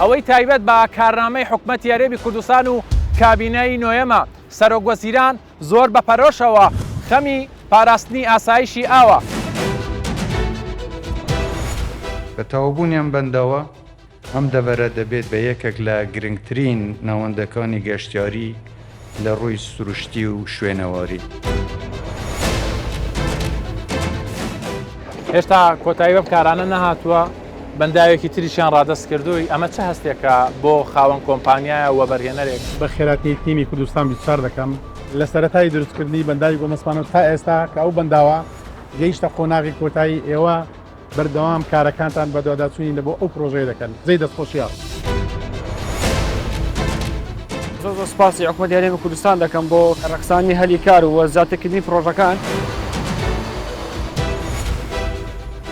ئەوەی تایبەت بە کارنامەی حکومەتی هەرێمی کوردستان و کابینەی نۆیەمە، سەرۆک وەزیران زۆر بە پەرۆشەوە خەمی پاراستنی ئاسایشی ئاوە. بە تەواوبوونی ئەم بەنداوە، ئەم دەڤەرە دەبێت بە یەکێک لە گرنگترین ناوەندەکانی گەشتیاری لە ڕووی سروشتی و شوێنەواری. هێشتا کۆتایی بەم کارانە نەهاتووە، بەنداوێکی تریشیان ڕادەست کردووی، ئەمە چ هەستێکە بۆ خاوەن کۆمپانیایە و وەبەرهێنەرێک؟ بە خێراتنی تیمی کوردستان 24 دەکەم، لە سەرەتای دروستکردنی بەنداوی گۆمەسپانەوە تا ئێستا کە ئەو بەنداوە گەیشتە قۆناغی کۆتایی، ئێوە بەردەوام کارەکانتان بەدواداچوونی لە بۆ ئەو پرۆژەیە دەکەن جێی دەستخۆشیە. زۆر زۆر سوپاسی حکومەتی هەرێمی کوردستان دەکەم بۆ ڕەخساندنی هەلی کار و زیاترکردنی پرۆژەکان.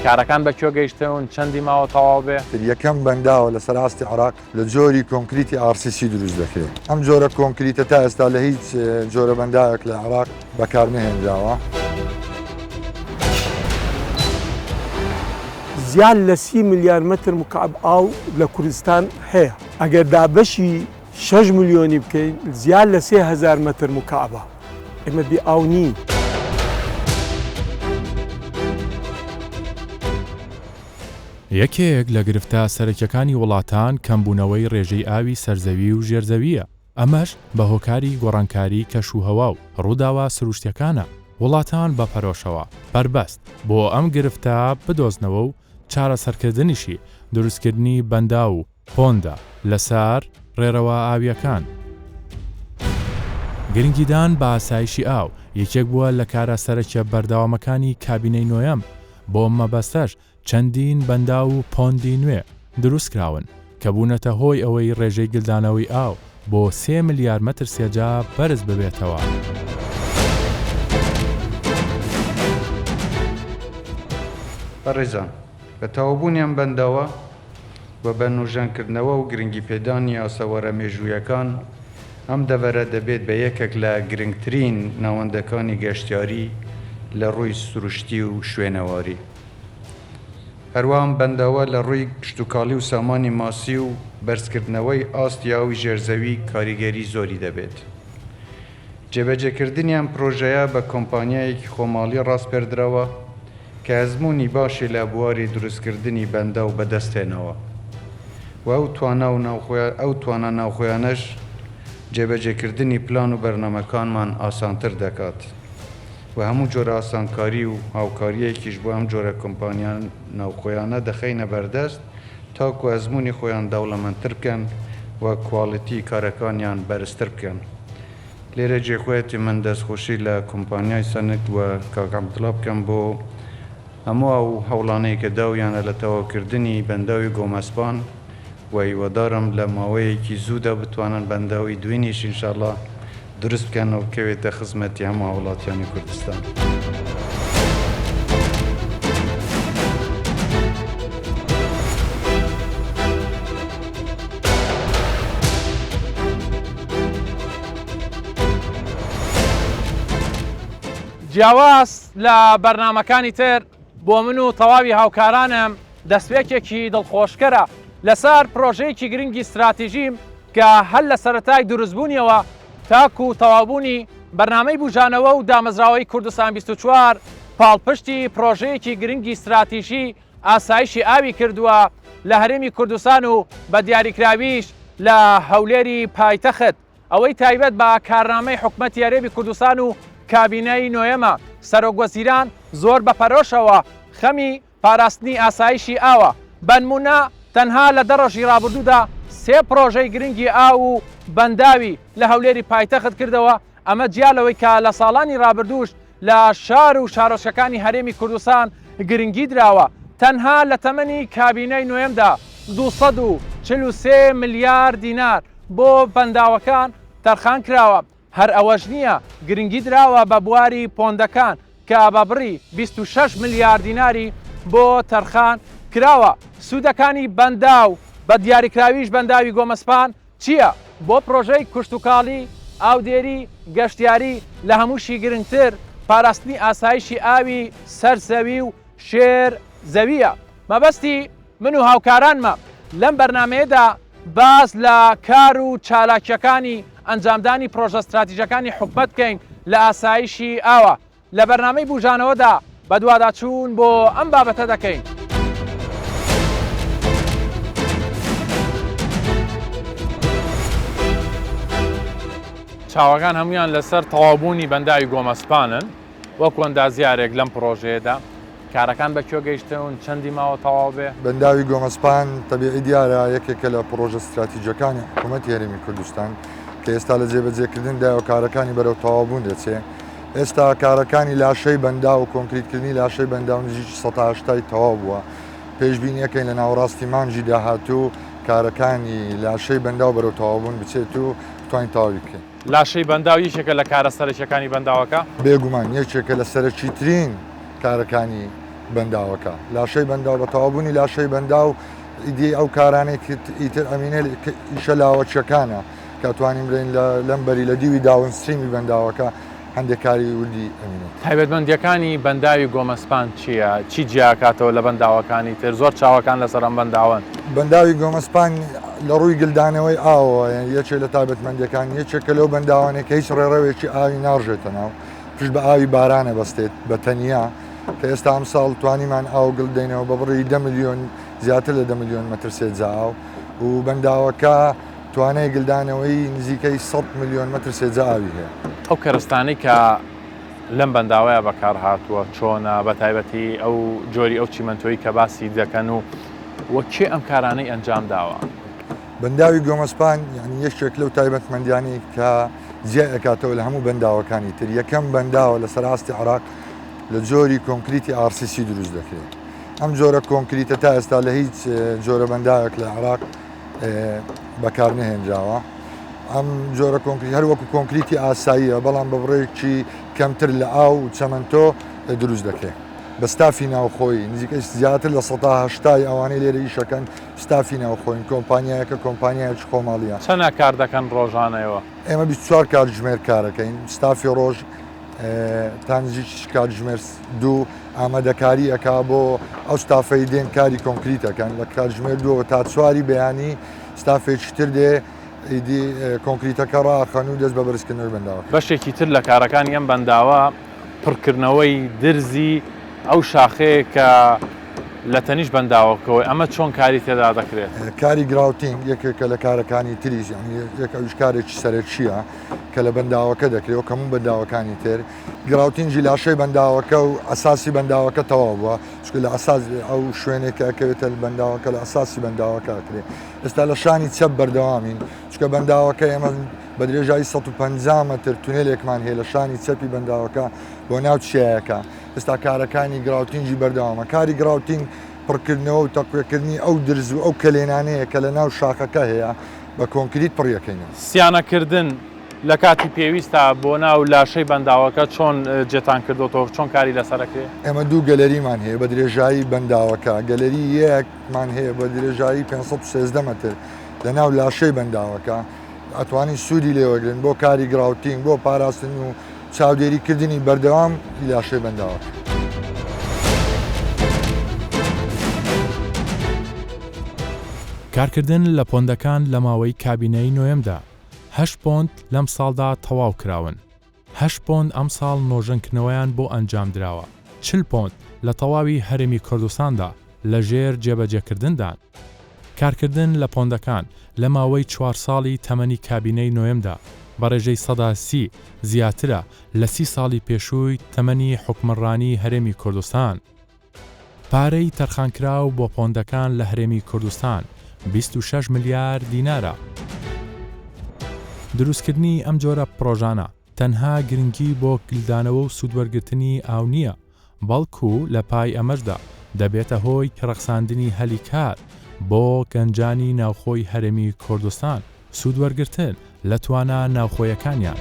کارەکان بە کوێ گەیشتوون، چەندی ماوە تەواو بێ؟ یەکەم بەنداوە لەسەر ئاستی عێراق لە جۆری کۆنکریتی RCC دروست دەکرێت. ئەم جۆرە کۆنکریتە تا ئێستا لە هیچ جۆرە بەنداوێک لە عێراق بەکارنەهێنراوە. زیاد لە سی ملیار مەتر مکعب ئاو لە کوردستان هەیە، ئەگەر دابەشی شەش ملیۆنی بکەین زیاد لە 3000 مەتر مکعبە، ئێمە بێ ئاو نین. یەکێک لە گرفتە سەرەکیەکانی وڵاتان کەمبوونەوەی رێژەی ئاوی سەرزەوی و ژێرزەوییە، ئەمەش بە هۆکاری گۆڕانکاری کەش و هەوا و رووداوە سروشتیەکانە، وڵاتان بە پەرۆشەوە بەربەست بۆ ئەم گرفتە بدۆزنەوە و چارەسەرکردنیشی دروستکردنی بەنداو و پۆندە لەسەر ڕێرەوە ئاوییەکان. گرنگیدان بە ئاسایشی ئاو یەکێک بووە لە کارە سەرەکیە بەردەوامەکانی کابینەی نۆیەم، بۆ مەبەستەش چەندین بەنداو و پۆندی نوێ دروستکراون کە بوونەتە هۆی ئەوەی ڕێژەی گلدانەوەی ئاو بۆ سێ ملیار مەتر سێجا بەرز ببێتەوە. بەڕێزان، بە تەواوبوونی ئەم بەنداوە و بە نۆژەنکردنەوە و گرنگیپێدانی ئاسەوارە مێژوویەکان، ئەم دەڤەرە دەبێت بە یەکێک لە گرنگترین ناوەندەکانی گەشتیاری لە ڕووی سروشتی و شوێنەواری. هەروەها ئەم بەنداوە لە ڕووی کشتوکاڵی و سامانی ماسی و بەرزکردنەوەی ئاستی ئاوی ژێرزەوی کاریگەری زۆری دەبێت. جێبەجێکردنی ئەم پرۆژەیە بە کۆمپانیایەکی خۆماڵی ڕاسپێردراوە کە ئەزموونی باشی لە بواری دروستکردنی بەنداو بەدەستهێناوە و ئەو توانا و ئەو توانا ناوخۆیانەش جێبەجێکردنی پلان و بەرنامەکانمان ئاسانتر دەکات و هەموو جۆرە ئاسانکاری و هاوکارییەکیش بۆ ئەم جۆرە کۆمپانیا ناوخۆیانە دەخەینە بەردەست تاکو ئەزموونی خۆیان دەوڵەمەندتر بکەن و کواڵیتی کارەکانیان بەرزتر بکەن. لێرە جێی خۆیەتی من دەستخۆشی لە کۆمپانیای سەنک و کاک عەبدوڵا بکەم بۆ هەموو ئەو هەوڵانەی کە داویانە لە تەواوکردنی بەنداوی گۆمەسپان و هیوادارم لە ماوەیەکی زوودا بتوانن بەنداوی دوینیش ئینشاڵا دروست بکەن و بکەوێتە خزمەتی هەموو هاوڵاتیانی کوردستان. جیاواز لە بەرنامەکانی تر بۆ من و تەواوی هاوکارانم دەستپێکێکی دڵخۆشکەرە لەسەر پرۆژەیەکی گرنگی ستراتیژیم کە هەر لە سەرەتای دروستبوونیەوە تاکو تەواوبوونی بەرنامەی بوژانەوە و دامەزراوەی کوردستان 24 پاڵپشتی پرۆژەیەکی گرنگی ستراتیژی ئاسایشی ئاوی کردووە لە هەرێمی کوردستان و بە دیاریکراویش لە هەولێری پایتەخت. ئەوەی تایبەت بە کارنامەی حکومەتی هەرێمی کوردستان و کابینەی نۆیەمە، سەرۆکوەزیران زۆر بە پەرۆشەوە خەمی پاراستنی ئاسایشی ئاوە، بەنمونە تەنها لە دە ڕۆژی ڕابردوودا سێ پڕۆژەی گرنگی ئاو و بەنداوی لە هەولێری پایتەخت کردەوە، ئەمە جیا لەوەی کە لە ساڵانی ڕابردووش لە شار و شارۆچکەکانی هەرێمی کوردستان گرنگی دراوە، تەنها لە تەمەنی کابینەی نۆیەمدا 243 ملیار دینار بۆ بەنداوەکان تەرخان کراوە، هەر ئەوەش نییە گرنگی دراوە بە بواری پۆندەکان کە بە بڕی 26 ملیار دیناری بۆ تەرخان کراوە، سوودەکانی بەنداو بە دیاریکراویش بەنداوی گۆمەسپان چییە بۆ پڕۆژەی کشتوکاڵی، ئاودێری، گەشتیاری، لە هەمووشی گرنگتر پاراستنی ئاسایشی ئاوی سەر زەوی و شێر زەوییە. مەبەستی من و هاوکارانمە لەم بەرنامەیەدا. باس لە کار و چالاکییەکانی ئەنجامدانی پرۆژە ستراتیژەکانی حکومەت بکەین لە ئاسایشی ئاوە. لە بەرنامەی بوژانەوەدا بەدواداچوون بۆ ئەم بابەتە دەکەین. چاوەکان هەموویان لەسەر تەواوبوونی بەنداوی گۆمەسپانن، وەکو ئەندازیارێک لەم پڕۆژەیەدا کارەکان بە کوێ گەیشتون، چەندی ماوە تەواو بێ؟ بەنداوی گۆمەسپان تەبیعی دیارە یەکێکە لە پڕۆژە ستراتیجیەکانی حکوومەتی هەرێمی کوردستان کە ئێستا لە جێبەجێکردندایە و کارەکانی بەرەو تەواوبوون دەچێ. ئێستا کارەکانی لاشەی بەنداو و کۆنکریتکردنی لاشەی بەنداو نزیکی سەتا هەشتای تەواو بووە. پێشبینی ئەکەین لە ناوەڕاستی مانگی داهاتوو کارەکانی لاشەی بەنداو بەرەو تەواوبوون بچێت و بتوانین تەواوی بکەین. لاشەی بەنداو یەکێکە لە کارە سەرەکیەکانی بەنداوەکە؟ بێگومان یەکێکە لە سەرەکیترین کارەکانی بەنداوەکە. لاشەی بەنداو بە تەواوبوونی لاشەی بەنداو ئیدی ئەو کارانەی ئیتر ئەمینێ ئیشە لاوەکیەکانە کە ئەتوانین بڵێین لەم بەری لە دیوی downstream ی بەنداوەکە هەندێک کاری وردی ئەمینێت. تایبەتمەندییەکانی بەنداوی گۆمەسپان چییە؟ چی جیاکاتەوە لە بەنداوەکانی تر؟ زۆر چاوەکان لەسەر ئەم بەنداوەن. بەنداوی گۆمەسپان لە ڕووی گلدانەوەی ئاوەوە یەکێک لە تایبەتمەندییەکان یەکێکە لەو بەنداوانەی کە هیچ ڕێڕەوێکی ئاوی ناڕژێتە ناو، پشت بە ئاوی باران ئەبەستێت بە تەنیا، کە ئێستا ئەمساڵ توانیمان ئاو گل بدەینەوە بە بڕی دە ملیۆن زیاتر لە دە ملیۆن مەتر سێجا ئاو و بەنداوەکە توانای گلدانەوەی نزیکەی 100 ملیۆن مەتر سێجا ئاوی هەیە. ئەو کەرەستانەی کە لەم بەنداوەیا بەکار هاتووە چۆنە، بە تایبەتی ئەو جۆری ئەو چیمەنتۆی کە باسی دەکەن و و کێ ئەم کارانەی ئەنجام داوە؟ بەنداوی گۆمەسپان یانی یەکێک لەو تایبەتمەندیانەی کە جیای ئەکاتەوە لە هەموو بەنداوەکانی تر، یەکەم بەنداوە لەسەر ئاستی عێراق لە جۆری کۆنکریتی RCC دروست دەکرێت. ئەم جۆرە کۆنکریتە تا ئێستا لە هیچ جۆرە بەنداوێک لە عێراق بەکار نەهێنراوە. ئەم جۆرە کۆنکریت هەر وەکو کۆنکریتی ئاساییە، بەڵام بە بڕێکی کەمتر لە ئاو و چەمەنتۆ دروست دەکرێت. بە ستافی ناوخۆیی نزیکەی زیاتر لە 80%ی ئەوانەی لێرە ئیشەکەن ستافی ناوخۆین، کۆمپانیایەکە کۆمپانیایەکی خۆماڵییە. چەنە کار دەکەن ڕۆژانە ئێوە؟ ئێمە 24 کاتژمێر کارەکەین، ستافی ڕۆژ تا نزیکی کاتژمێر دوو ئامادەکاری ئەکا بۆ ئەو ستافەی دێن کاری کۆنکریت ئەکەن، لە کاتژمێر دووەوە تا چواری بەیانی ستافێکی تر دێ ئیدی کۆنکریتەکە ڕاخەن و دەست بە بەرزکردنەوەی بەنداوەکە. بەشێکی تر لە کارەکانی ئەم بەنداوە پڕکردنەوەی درزی ئەو شاخەیە کە لە تەنیشت بەنداوەکەوەی، ئەمە چۆن کاری تێدا دەکرێت؟ کاری grouting یەکێکە لە کارەکانی تریش، یانی یەک ئەویش کارێکی سەرەکییە کە لە بەنداوەکە دەکرێت وەک هەموو بەنداوەکانی تر. grouting ی لاشەی بەنداوەکە و ئەساسی بەنداوەکە تەواو بووە، چونکە لە ئەساس ئەو شوێنێک کە ئەکەوێتە بەنداوەکە لە ئەساسی بەنداوەکە ئەکرێت. ئێستا لە شانی چەپ بەردەوامین، چونکە بەنداوەکە ئێمە بە درێژایی 150 مەتر تونێلێکمان هەیە لە شانی چەپی بەنداوەکە بۆ ناو چیایەکە. ئێستا کارەکانی grouting ی بەردەوامە. کاری grouting پڕکردنەوە و تەقویەکردنی ئەو درز و ئەو کەلێنانەیە کە لە ناو شاخەکە هەیە بە کۆنکریت پڕیەکەینەوە. سیانەکردن لە کاتی پێویستا بۆ ناو لاشەی بەنداوەکە چۆن جێتان کردۆتەوە چۆن کاری لەسەر ئەکرێ؟ ئێمە دوو گەلەریمان هەیە بە درێژایی بەنداوەکە، گەلەری یەکمان هەیە بە درێژایی 513 مەتر لە ناو لاشەی بەنداوەکە، ئەتوانین سوودی لێ وەرگرن بۆ کاری grouting، بۆ پاراستن و چاودێری کردنی بەردەوام لاشەی بەنداوەکە. کارکردن لە پۆندەکان لە ماوەی کابینەی نۆیەمدا، هەشت پۆند لەمساڵدا تەواو کراون، هەشت پۆند ئەمساڵ نۆژەنکردنەوەیان بۆ ئەنجامدراوە، 40 پۆند لە تەواوی هەرێمی کوردستاندا لەژێر جێبەجێکردندان. کارکردن لە پۆندەکان لە ماوەی چوار ساڵی تەمەنی کابینەی نۆیەمدا بە ڕێژەی 30% زیاترە لە 30 ساڵی پێشووی تەمەنی حوکمڕانی هەرێمی کوردستان. پارەی تەرخانکراو بۆ پۆندەکان لە هەرێمی کوردستان 26 ملیار دینارە. دروستکردنی ئەم جۆرە پڕۆژانە تەنها گرنگی بۆ گلدانەوە و سوودوەرگرتنی ئاو نییە، بەڵکو لە پای ئەمەشدا دەبێتە هۆی ڕەخساندنی هەلی کار بۆ گەنجانی ناوخۆی هەرێمی کوردستان، سوودوەرگرتن لە توانا ناوخۆیەکانیان.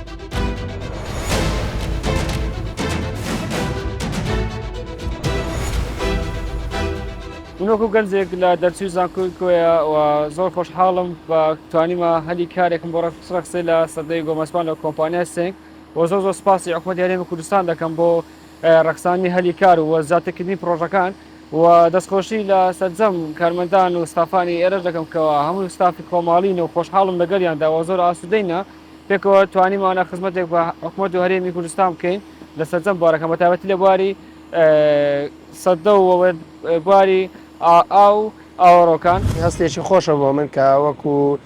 من وەکو گەنجێک لە دەرچووی زانکۆی کۆیە و زۆر خۆشحاڵم بە توانیمە هەلی کارێکم بۆ ڕەخسێ لە سەردەی گۆمەسپان لە کۆمپانیای سێنگ و زۆر زۆر سپاسی حکومەتی هەرێمی کوردستان دەکەم بۆ ڕەخساندنی هەلی کار و زیاترکردنی پڕۆژەکان. و دەستخۆشی لە سەرجەم کارمەندان و ستافانی ئێرەش دەکەم کەوا هەموو ستافی خۆماڵین و خۆشحاڵم لەگەڵیاندا و زۆر ئاسوودەینە پێکەوە توانیمانە خزمەتێک بە حکومەت و هەرێمی کوردستان بکەین لە سەرجەم بوارەکان بە تایبەتی لە بواری سەدە و بواری ئاو و ئاوەڕۆکان. هەستێکی خۆشە بۆ من کە وەکو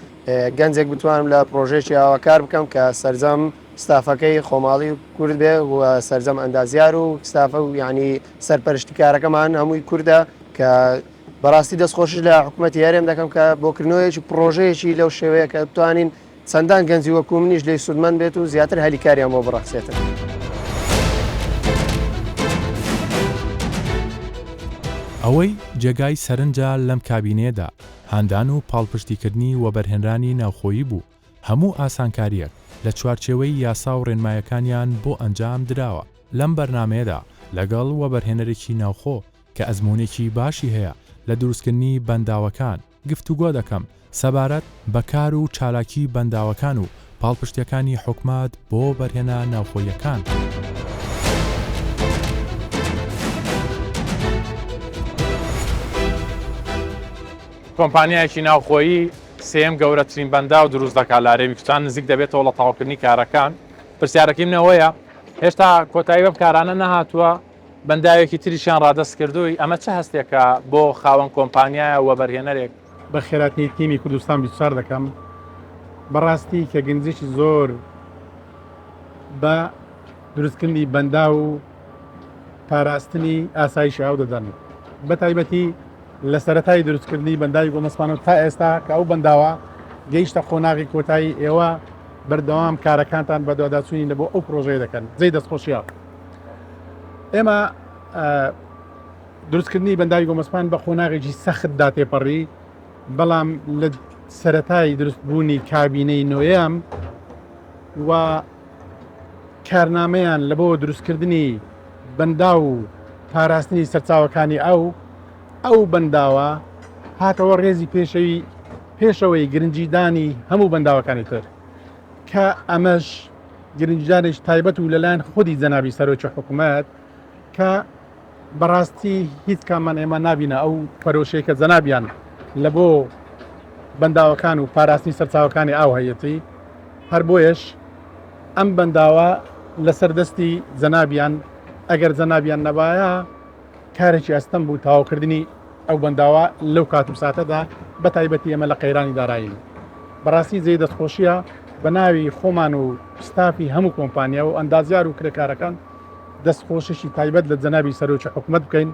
گەنجێک بتوانم لە پڕۆژەیەکی ئاوا کار بکەم کە سەرجەم ستافەکەی خۆماڵی کورد بێ و سەرجەم ئەندازیار و ستافە و یعنی سەرپەرشتیکارەکەمان هەمووی کوردە کە بەڕاستی دەستخۆشیش لە حکوومەتی هەرێم دەکەم کە بۆ کردنەوەیەکی پڕۆژەیەکی لەو شێوەیە کە بتوانین چەندان گەنجی وەکو منیش لێی سوودمەند بێت و زیاتر هەلی کاریان بۆ بڕەخسێتن. ئەوەی جێگای سەرنجە لەم کابینەیەدا، هاندان و پاڵپشتیکردنی وەبەرهێنرانی ناوخۆیی بوو، هەموو ئاسانکارییەک لە چوارچێوەی یاسا و ڕێنمایەکانیان بۆ ئەنجام دراوە، لەم بەرنامەیەدا لەگەڵ وەبەرهێنەرێکی ناوخۆ کە ئەزموونێکی باشی هەیە لە دروستکردنی بەنداوەکان، گفتوگۆ دەکەم سەبارەت بە کار و چالاکی بەنداوەکان و پاڵپشتییەکانی حکومەت بۆ وەبەرهێنە ناوخۆییەکان. کۆمپانیایەکی ناوخۆیی سێیەم گەورەترین بەنداو دروست دەکات لە هەرێمی کوردستان، نزیک دەبێتەوە لە تەواوکردنی کارەکان. پرسیارەکەی من ئەوەیە، هێشتا کۆتایی بەم کارانە نەهاتووە، بەنداوێکی تریشیان ڕادەست کردووی، ئەمە چ هەستێکە بۆ خاوەن کۆمپانیایە و وەبەرهێنەرێک؟ بەخێراتنی تیمی کوردستان 24 دەکەم، بەڕاستی کە گەنجێکی زۆر بە دروستکردنی بەنداو و پاراستنی ئاسایشی ئاو دەدەن، بە تایبەتی لە سەرەتای دروستکردنی بەنداوی گۆمەسپانەوە تا ئێستا کە ئەو بەنداوە گەیشتە قۆناغی کۆتایی ئێوە بەردەوام کارەکانتان بەدواداچوونی لە بۆ ئەو پرۆژەیە دەکەن جێی دەستخۆشیە. ئێمە دروستکردنی بەنداوی گۆمەسپان بە قۆناغێکی سەختدا تێپەڕی، بەڵام لە سەرەتای دروستبوونی کابینەی نۆیەم و کارنامەیان لە بۆ دروستکردنی بەنداو و پاراستنی سەرچاوەکانی ئەو ئەو بەنداوە هاتەوە ڕێزی پێشەوی پێشەوەی گرنگیدانی هەموو بەنداوەکانی تر کە ئەمەش گرنگیدانێکی تایبەت و لەلایەن خودی جەنابی سەرۆکی حکوومەت کە بەڕاستی هیچ کاممان ئێمە نابینە ئەو پەرۆشەی کە جەنابیان لە بۆ بەنداوەکان و پاراستنی سەرچاوەکانی ئاو هەیەتی هەر بۆیەش ئەم بەنداوە لەسەر دەستی جەنابیان ئەگەر جەنابیان نەبایە کارێکی ئەستەم بوو تەواوکردنی ئەو بەنداوە لەو کات و ساتەدا بە تایبەتی ئێمە لە قەیرانی دارایین. بەڕاستی جێی دەستخۆشیە بە ناوی خۆمان و ستافی هەموو کۆمپانیا و ئەندازیار و کرێکارەکان دەستخۆشیی تایبەت لە جەنابی سەرۆکی حکومەت بکەین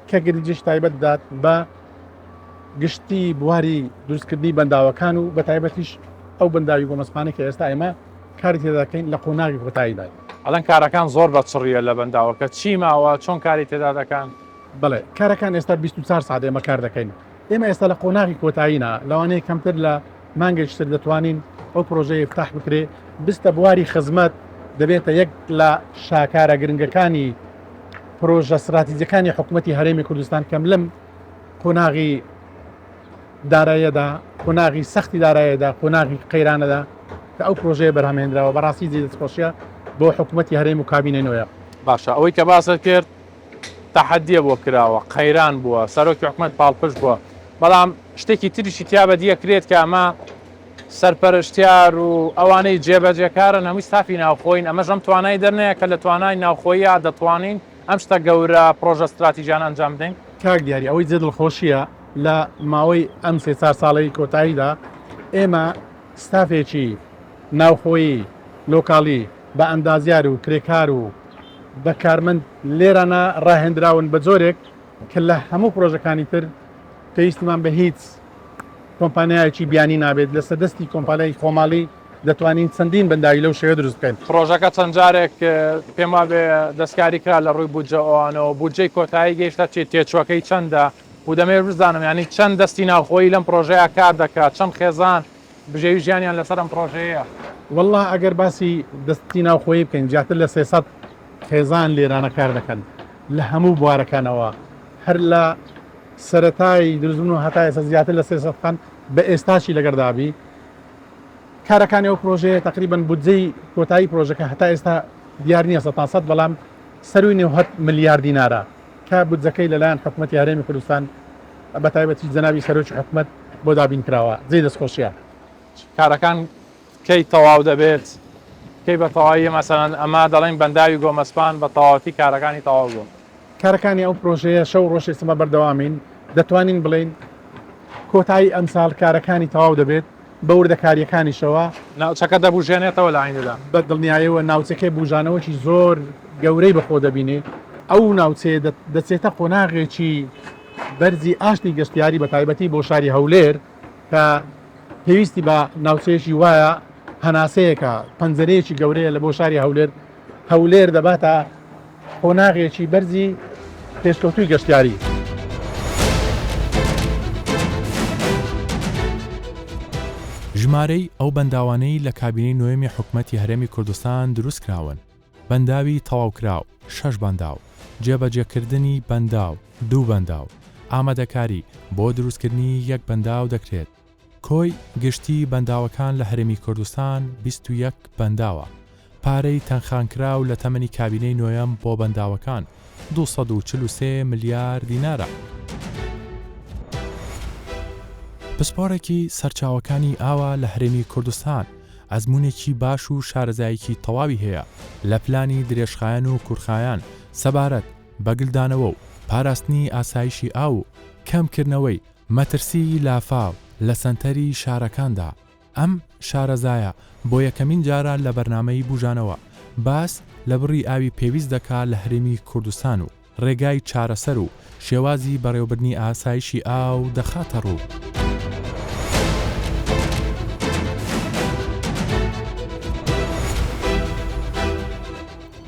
کە گرنگیی تایبەت بدات بە گشتی بواری دروستکردنی بەنداوەکان و بە تایبەتیش ئەو بەنداوی گۆمەسپانەی کە ئێستا ئێمە کاری تێدا دەکەین لە قۆناغی کۆتاییداین. ئەڵێن کارەکان زۆر بە چڕییە لە بەنداوەکە، چی ماوە، چۆن کاری تێدا دەکەن؟ بەڵێ کارەکان ئێستا 24 ساعت ئێمە کار دەکەین، ئێمە ئێستا لە قۆناغی کۆتایینا، لەوانەیە کەمتر لە مانگێکی تر دەتوانین ئەو پرۆژەیە ئیفتاح بکرێ، بستە بواری خزمەت دەبێتە یەک لە شاکارە گرنگەکانی پرۆژە ستراتیجەکانی حکوومەتی هەرێمی کوردستان کەم لەم قۆناغی داراییەدا، قۆناغی سەختی داراییەدا، قۆناغی قەیرانەدا کە ئەو پرۆژەیە بەرهەمهێنراوە، بەڕاستی جێی دەستخۆشییە بۆ حکوومەتی هەرێم و کابینەی نوێ. باشە ئەوەی کە باست کرد تەحەدیە بۆ کراوە، قەیران بووە، سەرۆکی حکومەت پاڵپشت بووە، بەڵام شتێکی تریشی تیا بەدیەکرێت کە ئەمە سەرپەرشتیار و ئەوانەی جێبەجێکارن هەمووی ستافی ناوخۆیین، ئەمەش ئەم توانای دەرنەیە کە لە توانای ناوخۆییا دەتوانین ئەم شتە گەورە پڕۆژە ستراتیژیانە ئەنجام بدەین؟ کاک دیاری ئەوەی جێ دڵخۆشییە لە ماوەی ئەم سێ چار ساڵەی کۆتاییدا ئێمە ستافێکی ناوخۆیی لۆکاڵی بە ئەندازیار و کرێکار و بە کارمەند لێرانە ڕاهێنراون بە جۆرێک کە لە هەموو پرۆژەکانی تر پێویستمان بە هیچ کۆمپانیایەکی بیانی نابێت لەسەر دەستی کۆمپانیای خۆماڵی دەتوانین چەندین بەنداوی لەو شێوەیە دروست بکەین. پڕۆژەکە چەند جارێک پێم وابێ دەستکاری کرا لە ڕووی بودجە ئەوانەوە، بودجەی کۆتایی گەیشتە چی، تێچووەکەی چەندە و دەمەوێت بزانم یانی چەند دەستی ناوخۆیی لەم پڕۆژەیە کار دەکات، چەند خێزان بژێوی ژیانیان لەسەر ئەم پڕۆژەیەیە؟ وەڵڵا ئەگەر باسی دەستی ناوخۆیی بکەین زیاتر لە 300 خێزان لێرانە کار دەکەن لە هەموو بوارەکانەوە هەر لە سەرەتای دروستبوون و هەتا ئێستا زیاتر لە 300 خان بە ئێستاشی لەگەڵدابی کارەکانی ئەو پرۆژەیە تەقریبەن بودجەی کۆتایی پرۆژەکە هەتا ئێستا دیار نییە سەتان سەد بەڵام سەرووی 90 ملیار دینارە. کە بودجەکەی لەلایەن حکومەتی هەرێمی کوردستان بە تایبەتی جەنابی سەرۆکی حکومەت بۆ دابین کراوە جێی دەستخۆشیە. کارەکان کەی تەواو دەبێت؟ کەی بە تەواوی مەسەلەن ئەمە دەڵێن بەنداوی گۆمەسپان بە تەواوەتی کارەکانی تەواو بوون؟ کارەکانی ئەو پرۆژەیە شەو ڕۆژ ئێستما بەردەوامین، دەتوانین بڵێین کۆتایی ئەمساڵ کارەکانی تەواو دەبێت بە وردەکارییەکانیشەوە. ناوچەکە دەبوژێنێتەوە لە ئایندەدا؟ بە دڵنیایەوە ناوچەکە بوژانەوەکی زۆر گەورەی بەخۆ دەبینێ، ئەو ناوچەیە دەچێتە قۆناغێکی بەرزی ئاشتی گەشتیاری بەتایبەتی بۆ شاری هەولێر کە پێویستی بە ناوچەیەکی وایە هەناسەیەکە پەنجەرەیەکی گەورەیە لە بۆ شاری هەولێر هەولێر دەباتە قۆناغێکی بەرزی پێشکەوتووی گەشتیاری. ژمارەی ئەو بەنداوانەی لە کابینەی نۆیەمی حکومەتی هەرێمی کوردستان دروستکراون، بەنداوی تەواوکراو، شەش بەنداو، جێبەجێکردنی بەنداو، دوو بەنداو، ئامادەکاری بۆ دروستکردنی یەک بەنداو دەکرێت. کۆی گشتی بەنداوەکان لە هەرێمی کوردستان 21 بەنداوە. پارەی تەرخانکراو لە تەمەنی کابینەی نۆیەم بۆ بەنداوەکان 243 ملیار دینارە. پسپۆڕێکی سەرچاوەکانی ئاوە لە هەرێمی کوردستان، ئەزموونێکی باش و شارەزاییکی تەواوی هەیە لە پلانی درێژخایەن و کورتخایەن سەبارەت بە گلدانەوە و پاراستنی ئاسایشی ئاو و کەمکردنەوەی مەترسیی لافاو لە سەنتەری شارەکاندا، ئەم شارەزایە بۆ یەکەمین جارە لە بەرنامەی بوژانەوە باس لە بڕی ئاوی پێویست دەکا لە هەرێمی کوردستان و ڕێگای چارەسەر و شێوازی بەڕێوەبردنی ئاسایشی ئاو دەخاتە ڕوو.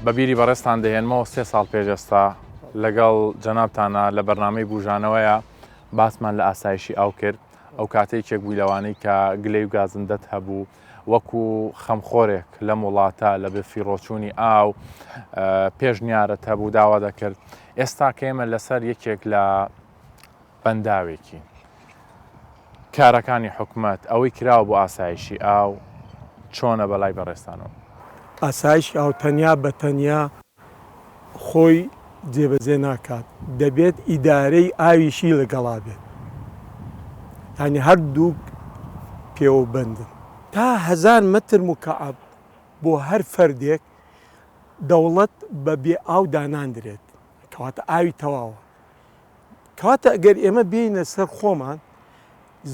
بە بیری بەڕێزتان دەهێنمەوە سێ ساڵ پێش ئێستا لەگەڵ جەنابتانا لە بەرنامەی بوژانەوەیە باسمان لە ئاسایشی ئاو کرد ئەو کاتە یەکێک بووی لەوانەی کە گلەی و گازندەت هەبوو وەکو خەمخۆرێک لەم وڵاتە لە بەفیڕۆچوونی ئاو پێشنیارت هەبوو داوا دەکرد ئێستا کە ئێمە لەسەر یەکێک لە بەنداوێکی کارەکانی حکومەت ئەوەی کراوە بۆ ئاسایشی ئاو چۆنە بەلای بەڕێزتانەوە؟ ئاسایشی ئاو تەنیا بە تەنیا خۆی جێبەجێ ناکات، دەبێت ئیدارەی ئاویشی لەگەڵا بێت، یانی هەردووک پێوەبەندن. تا هەزار مەتر موکەعەب بۆ هەر فەردێک دەوڵەت بە بێ ئاو داناندرێت، کەواتە ئاوی تەواوە. کەواتە ئەگەر ئێمە بێینە سەر خۆمان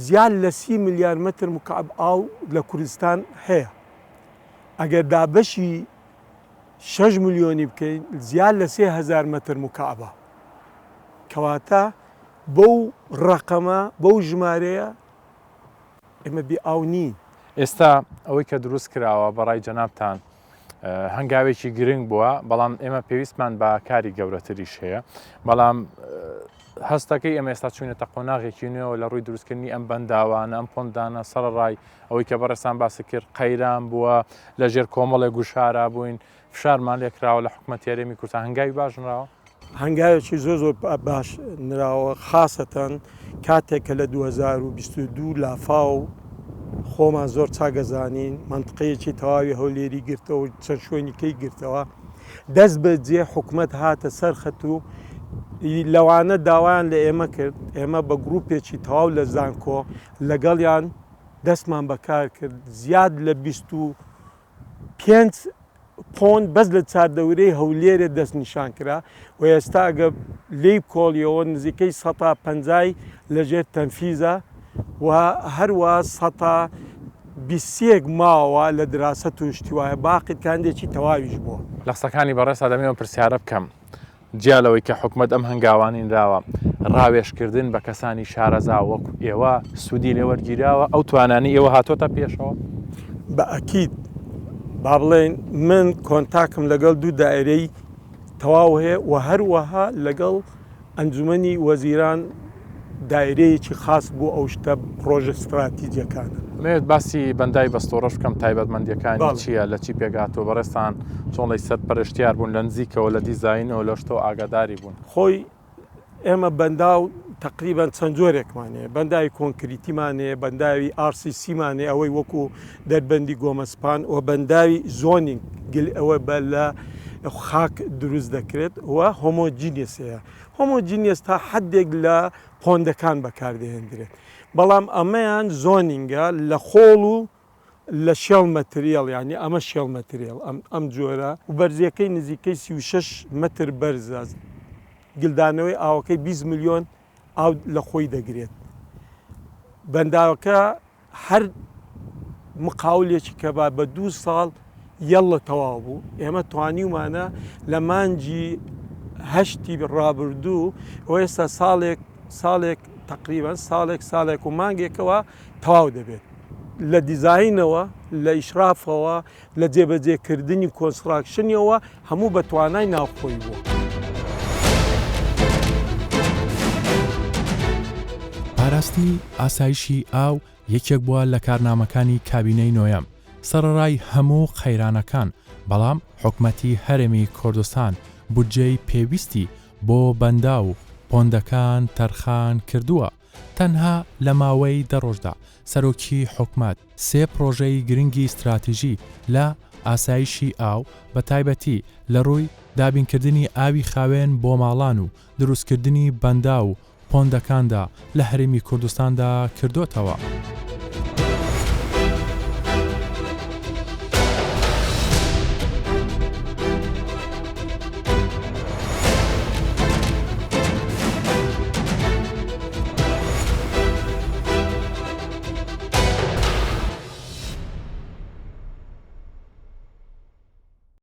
زیاد لە سی ملیار مەتر مکعب ئاو لە کوردستان هەیە، ئەگەر دابەشی شەش ملیۆنی بکەین زیاد لە 3000 مەتر مکعبە. کەواتە بەو ڕەقەمە بەو ژمارەیە ئێمە بێ ئاو نین. ئێستا ئەوەی کە دروست کراوە بەڕای جەنابتان هەنگاوێکی گرنگ بووە، بەڵام ئێمە پێویستمان بە کاری گەورەتریش هەیە، بەڵام هەستەکەی ئێمە ئێستا چوینەتە قۆناغێکی نوێەوە لە ڕووی دروستکردنی ئەم بەنداوانە ئەم پۆندانە سەرەڕای ئەوەی کە بەڕێزتان باسی کرد قەیران بووە لەژێر کۆمەڵێک گوشارا بووین فشارمان لێکراوە لە حکومەتی هەرێمی کوردستان هەنگاوی باش نراوە؟ هەنگاوێکی زۆر زۆر باش نراوە خاسەتەن کاتێک کە لە 2022 لافاو خۆمان زۆر چاک ئەزانین مەنتقەیەکی تەواوی هەولێری گرتەوە و چەند شوێنی کەی گرتەوە دەست بەجێ حکومەت هاتە سەر خەت و لەوانە داوایان لە ئێمە کرد ئێمە بە گروپێکی تەواو لە زانکۆ لەگەڵیان دەستمان بەکار کرد زیاد لە 25 pond بەس لە چاردەورەی هەولێرێ دەستنیشان کرا و ئێستا ئەگە لێی بکۆڵیەوە نزیکەی سەتا پەنجای لەژێر تەنفیزە و هەروە سەتا بیسێک ماوە لە دراسەت و شتی وایە باقی کاندێکی تەواویش بووە. لە قسەکانی بەڕێزتا دەمەوێت ئەم پرسیارە بکەم، جیا لەوەی کە حکومەت ئەم هەنگاوانەی نراوە، ڕاوێژکردن بە کەسانی شارەزا وەک ئێوە سوودی لێ وەرگیراوە، ئەو توانانەی ئێوە هاتۆتە پێشەوە؟ بە ئەکید، با بڵێین من کۆنتاکم لەگەڵ دوو دایرەی تەواو هەیە و هەروەها لەگەڵ ئەنجومەنی وەزیران دایرەیەکی خاس بۆ ئەو شتە پڕۆژە ستراتیجیەکانە. ئەمەوێت باسی بەنداوی بەستۆڕەش بکەم تایبەتمەندیەکانی چیە لە چی پێکهاتووە بەڕێزتان چۆن ڵی سەرپەرشتیار بوون لە نزیکەوە لە دیزاینەوە لە شتەوە ئاگاداری بوون؟ خۆی ئێمە بەنداو تەقریبەن چەند جۆرێکمان هەیە بەنداوی کۆنکریتیمان هەیە بەنداوی RCC مان هەیە ئەوەی وەکو دەربەندی گۆمەسپان و بەنداوی zoning گل ئەوە بە لە خاک دروست دەکرێت و homogeneous هەیە. homogeneous تا حدێک لە pond ەکان بەکاردەهێندرێت. بەڵام ئەمەیان zoning ە لە خۆڵ و لە shale material یانی ئەمە shale material ئەم ئەم جۆرە و بەرزیەکەی نزیکەی 36 مەتر بەرزە گلدانەوەی ئاوەکەی 20 ملیۆن ئاو لە خۆی دەگرێت بەنداوەکە هەر مقاولێکی کە با بە دوو ساڵ یەڵە تەواو بوو ئێمە توانیومانە لە مانگی هەشتی ڕابردوو و ئێستا ساڵێک ساڵێک تقریبا ساڵێک ساڵێک و مانگێکەوە تەواو دەبێت لە دیزاینەوە لە ئیشرافەوە لە جێبەجێکردنی construction یەوە هەموو بە توانای ناوخۆی بووە. پاراستنی ئاسایشی ئاو یەکێک بووە لە کارنامەکانی کابینەی نۆیەم، سەرەڕای هەموو قەیرانەکان، بەڵام حکومەتی هەرێمی کوردستان بودجەی پێویستی بۆ بەنداو و پۆندەکان تەرخان کردووە، تەنها لە ماوەی دە ڕۆژدا سەرۆکی حکومەت سێ پڕۆژەی گرنگی ستراتیژی لە ئاسایشی ئاو بە تایبەتی لە ڕووی دابینکردنی ئاوی خاوێن بۆ ماڵان و دروستکردنی بەنداو و پۆندەکاندا لە هەرێمی کوردستاندا کردۆتەوە.